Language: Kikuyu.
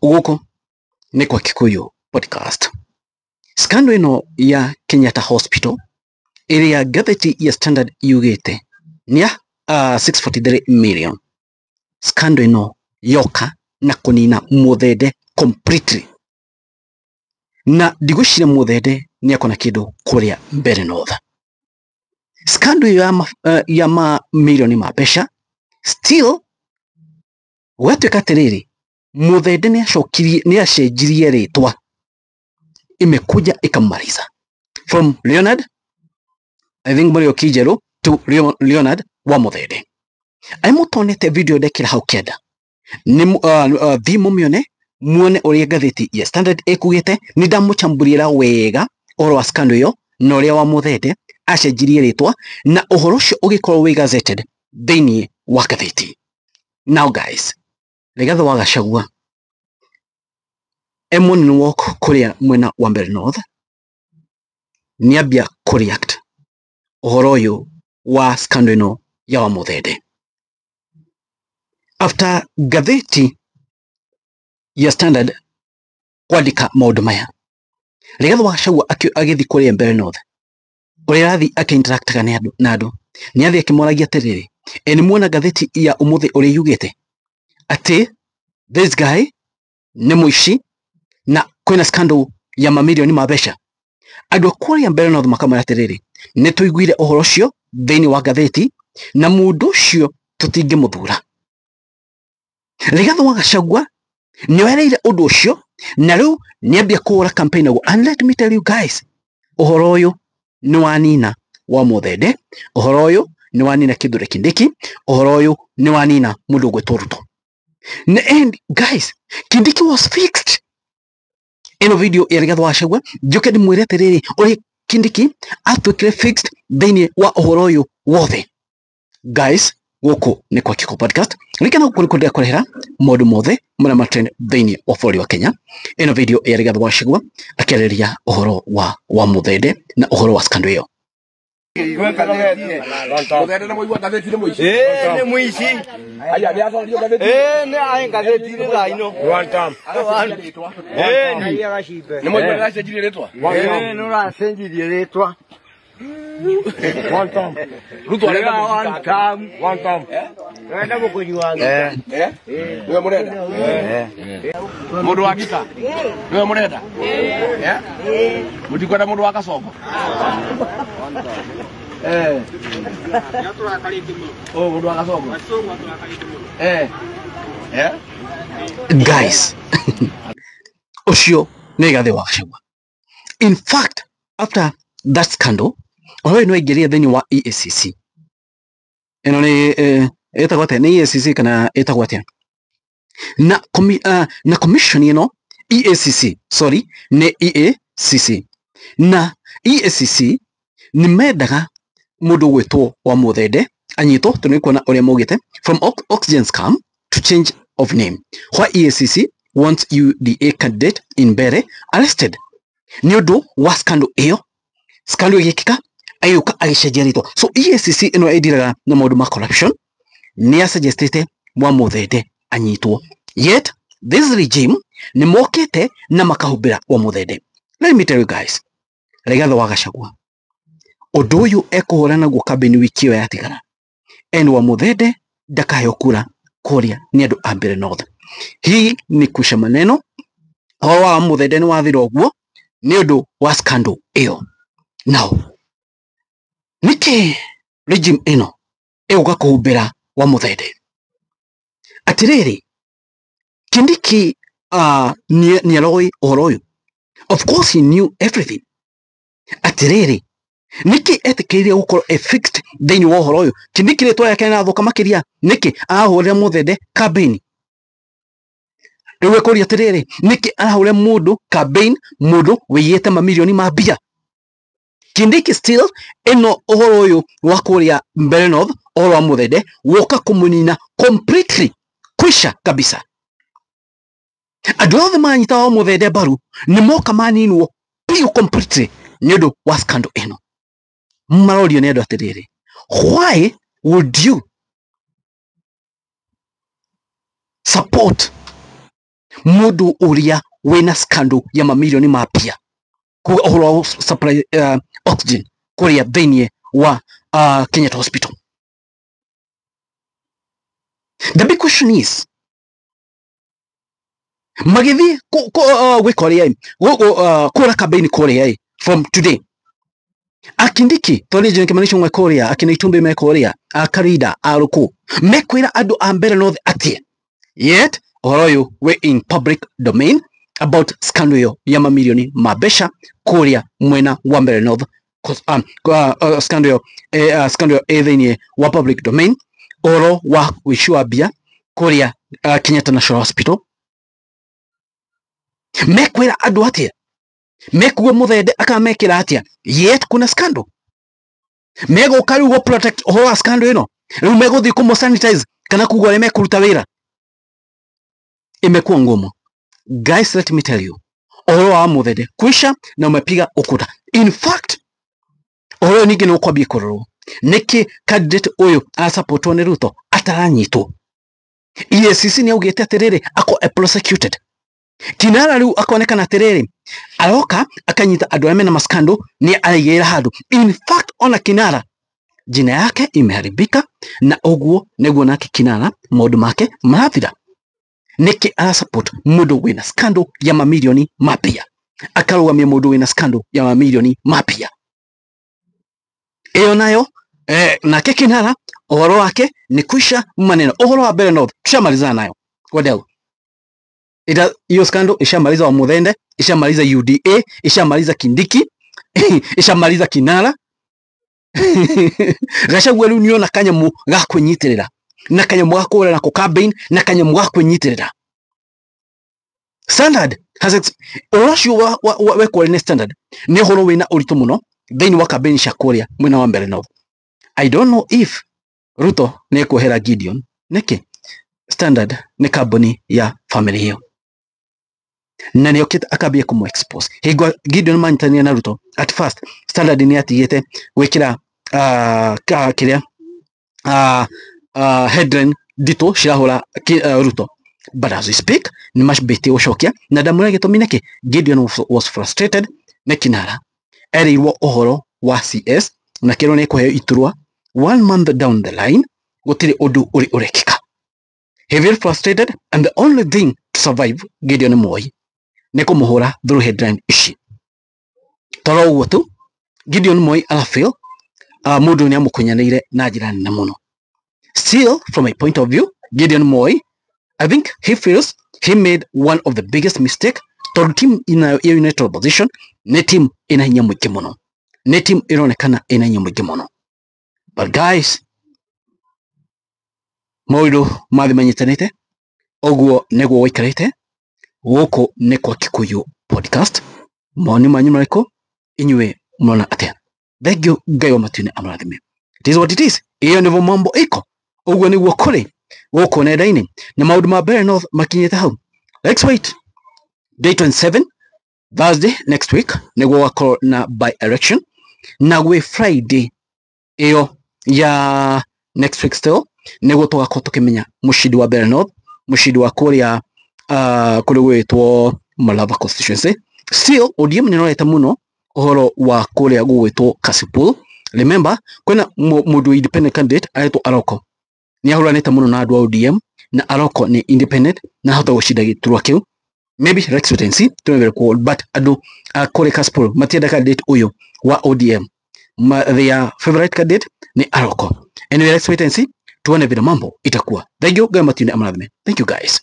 Gũkũ nĩ kwa Kikuyu Podcast. Scandal ĩno ya Kenyatta Hospital ĩrĩa ngathĩti ya Standard yugĩte nĩ ya 643 million. Scandal ĩno yoka na kũnina Muthende completely, na ndigwĩciria Muthende nĩ akona kĩndũ kũrĩa Mbeere North. Scandal ĩyo ya ma milioni ma mbeca still gwatuĩka atĩrĩrĩ, Muthende nĩ nĩ acenjirie rĩtwa, imekuja ikamaliza from Leonard, I think Muriuki Njeru, to Leonard wa Muthende. Ai mutonete video ndekĩra hau kenda nĩ thiĩ mũmĩone muone ũrĩa ngathĩti ya Standard ĩkugĩte. Nĩ ndamũchambuliĩra wega ũhoro wa scandal ĩyo na ũrĩa wa Muthende acenjirie rĩtwa na ũhoro ũcio ũgĩkorwo wĩ gazetted thĩinĩ wa ngathĩti. Now guys, Rigathi wa Gachagua e morning walk kũrĩa mwena wa Mbeere North nĩambia kũ-react ũhoro ũyũ wa scandal ĩno ya wa Muthende after ngathĩti ya Standard kwandĩka maũndũ maya. Rigathi wa Gachagua agĩthiĩ kũrĩa Mbeere North, ũrĩa arathiĩ akĩ-interactaga na andũ nĩ athiĩ akĩmoragia atĩrĩrĩ, ĩ nĩ muona ngathĩti ya ũmũthĩ ũrĩa yugĩte atĩ this guy nĩ mũici na kwĩna scandal ya mamirioni ma mbeca. Andũ a kũrĩa Mbeere North makamwĩra atĩrĩrĩ, nĩ tũiguire ũhoro ũcio thĩinĩ wa ngathĩti na mũndũ ũcio tũtingĩmũthura. Rigathi wa Gachagua nĩ oereire ũndũ ũcio na rĩu nĩambia kũhũra campaign naguo. And let me tell you guys, ũhoro ũyũ nĩ wanina wa Muthende, ũhoro ũyũ nĩ wanina Kithure Kindiki, ũhoro ũyũ nĩ wanina mũndũ ũgwĩtwo Ruto. And guys, Kindiki was fixed. Ĩno video ya Rigathi wa Gachagua njoke ndĩmwĩre atĩrĩrĩ, ũrĩa Kindiki atuĩkire fixed thĩinĩ wa ũhoro ũyũ wothe. Guys, gũkũ nĩ kwa Kikuyu Podcast. Ririkana gũkũ nĩkuo ndĩrakũrehera maũndũ mothe marĩa ma trend thĩinĩ wa bũrũri wa Kenya. Ĩno video ya Rigathi wa Gachagua akĩarĩrĩria ũhoro wa Muthende na ũhoro wa scandal ĩyo. Muthende nĩ mũigua ngathĩti nĩ mũici. Ĩĩ nĩ mũici. Aya nĩ athonirio ngathĩti. Ĩĩ nĩ aĩ ngathĩti-inĩ thaa ino. One time. Ĩĩ nĩ. Nĩ mũigua nĩ acenjirie rĩtwa. Ĩĩ nĩ ũracenjirie rĩtwa. One time. Ruto arenda One mũthitangĩ. time. One time. Eh? Nĩwe mũrenda? Mũndũ wa Ngita? Nĩwe mũrenda? Eh? Mũtikwenda mũndũ wa Kasongo? Eh. Oh, mũndũ wa Kasongo. Eh. Eh? Guys, ũcio nĩ Rigathi wa Gachagua. In fact, after that scandal, ũhoro ũyũ nĩ waingĩrire thĩinĩ wa EACC. Ĩno nĩ ĩtagwo atĩa? Nĩ EACC kana ĩtagwo atĩa? Na commission ĩno EACC, sorry, nĩ EACC. Na EACC nĩ mendaga mũndũ ũgwĩtwo wa Muthende anyitwo, tondũ nĩ kuona ũrĩa maugĩte from oxygen scam to change of name. Why EACC wants UDA candidate in Mbeere arrested. Nĩ ũndũ wa scandal ĩyo, scandal ĩgĩkĩka agĩũka agĩcenjia rĩtwa. So EACC ĩno ĩndiraga na maũndũ ma corruption nĩ asuggestĩte wa Muthende anyitwo. Yet this regime nĩ mokĩte na makahumbĩra wa Muthende. Let me tell you guys, Rigathi wa Gachagua ũndũ ũyũ ekũhũra naguo campaign wiki ĩyo yatigara, and wa Muthende ndakaheo kura kũrĩa nĩ andũ a Mbeere North. Hii ni kusha maneno. Ũhoro wa Muthende nĩ wathira ũguo nĩ ũndũ wa scandal ĩyo. Now, nĩkĩ regime ĩno ĩgũka kũhumbĩra wa Muthende? Atĩrĩrĩ, Kindiki nĩ aroĩ ũhoro ũyũ. Of course he knew everything. Atĩrĩrĩ, nĩkĩ etĩkĩrire gũkorwo e fixed thĩinĩ wa ũhoro ũyũ? Kindiki rĩtwa rĩake nĩrathũka makĩria. Nĩkĩ arahũrĩra Muthende campaign? Rĩu ekũria atĩrĩrĩ, nĩkĩ arahũrĩra mũndũ campaign, mũndũ wĩiyĩte mamirioni ma mbia? Kindiki still ĩno ũhoro ũyũ wa kũrĩa Mbeere North, ũhoro wa Muthende woka kũmũnina completely, kwisha kabisa. Andũ othe maranyita wa Muthende mbaru nĩ moka maninwo biũ completely nĩ ũndũ wa scandal ĩno. Marorio nĩ andũ atĩrĩrĩ, why would you support Mundu uria wina scandal ya mamilioni mapia kuga uhoro wa supply oxygen kuria thiini wa Kenyatta Hospital. The big question is, magithi gwika uria kura campaign kuria from today, akindiki tori jene kimanisho mwe kuria akina Itumbi me kuria akarida aruku mekwira andu a Mbeere North atie, yet uhoro uyu we in public domain about scandal yo ya mamilioni ma mbeca kuria mwena wa Mbeere North, scandal yo thiini wa public domain, uhoro wa wici wa mbia kuria Kenyatta National Hospital. Mekwira andu atia, mekuo Muthende akamekira atia, yet kuna scandal. Megoka riu go protect uhoro wa scandal ino, riu meguthii kumo sanitize kana kuga aria mekuruta wira. Imekuwa ngumu guys, let me tell you, uhoro wa Muthende kwisha na umepiga ukuta. In fact uhoro ningi no kwambia kurorwo niki candidate uyu arasupportwo ni Ruto ataranyitwo. EACC ni augite atiriri ako prosecuted. Kinara riu akonekana atiriri aroka akanyita andu aria mena maskando ni araigĩrĩra handu. In fact ona Kinara jina yake imeharibika, na uguo niguo nake Kinara maundu make marathira. Niki arasupport mundu wina scandal ya mamilioni mapia, akarugamia mundu wina scandal ya mamilioni mapia iyo nayo nake Kinara uhoro wake ni kuisha maneno. Uhoro wa Mbeere North tushamalizana nayo wadau. Ita hiyo scandal ishamaliza wa Muthende, ishamaliza UDA, ishamaliza Kindiki, ishamaliza Kinara. Gachagua riu niona kanyamu ga kwinyitirira na kanyamu ga kura nako campaign na kanyamu ga kwinyitirira. Standard has uracio wa wekwo ni Standard ni uhoro wina uritu muno thiini wa campaign cia kuria mwena wa Mbeere North. I don't know if Ruto ni ekuhera Gideon niki Standard ni kambuni ya family hiyo na ni okite akambia kumu expose hingo Gideon manyitania na Ruto. At first Standard ni atigite gwikira kiria headline ndito cirahura Ruto, but as we speak ni mambĩtie gucokia na ndamwĩra gĩtũmi nĩkĩ Gideon was frustrated nĩ Kinara erĩirwo ũhoro wa CS na kĩrwo nĩ kũheo iturwa 1 month down the line gũtirĩ ũndũ ũrĩ ũrekĩka. He felt frustrated and the only thing to survive Gideon Moi nĩ kũmũhũra through headline ici. Toro ũguo tu Gideon Moi arafeel mũndũ nĩ amũkunyanĩire na njĩra nene mũno. Still from my point of view Gideon Moi, I think he feels he made one of the biggest mistake tondũ team ina ya United Opposition nĩ team ina hinya mũingĩ mũno, nĩ team ĩronekana ina hinya mũingĩ mũno. But guys, maũndũ mathi manyitanĩte ũguo nĩguo gũikarĩte. Gũkũ nĩ kwa Kikuyu Podcast. Maoni manyu marĩkũ? Inyuĩ murona atĩa? Thank you. Ngai wa matu-inĩ amũrathime. It is what it is. Iyo nĩguo mambo iko, ũguo nĩguo kũrĩ gũkũ nenda-inĩ na maũndũ ma Mbeere North makinyĩte hau. Let's wait day 27 Thursday next week nĩguo gũgakorwo na by election, na gwĩ Friday iyo ya next week still nĩguo tũgakorwo tũkĩmenya mũcindi wa Mbeere North, mũcindi wa kũrĩa kũrĩa gwĩtwo Malava constituency. Still ODM nĩrorete mũno ũhoro wa kũrĩa gũgwĩtwo Kasipul. Remember kwĩna mũndũ independent candidate aretwo Aroko, nĩ ahũranĩte mũno na andũ a ODM na Aroko nĩ independent na ahota gũcinda gĩturwa kĩu. Maybe let's wait and see, tuone vile, but andũ a kũrĩa Kasipul matienda candidate ũyũ wa ODM. Their favorite candidate ni Aroko. Anyway, let's wait and see, tuone vile mambo itakuwa. Thank you, Ngai matu-inĩ amũrathime. Thank you guys.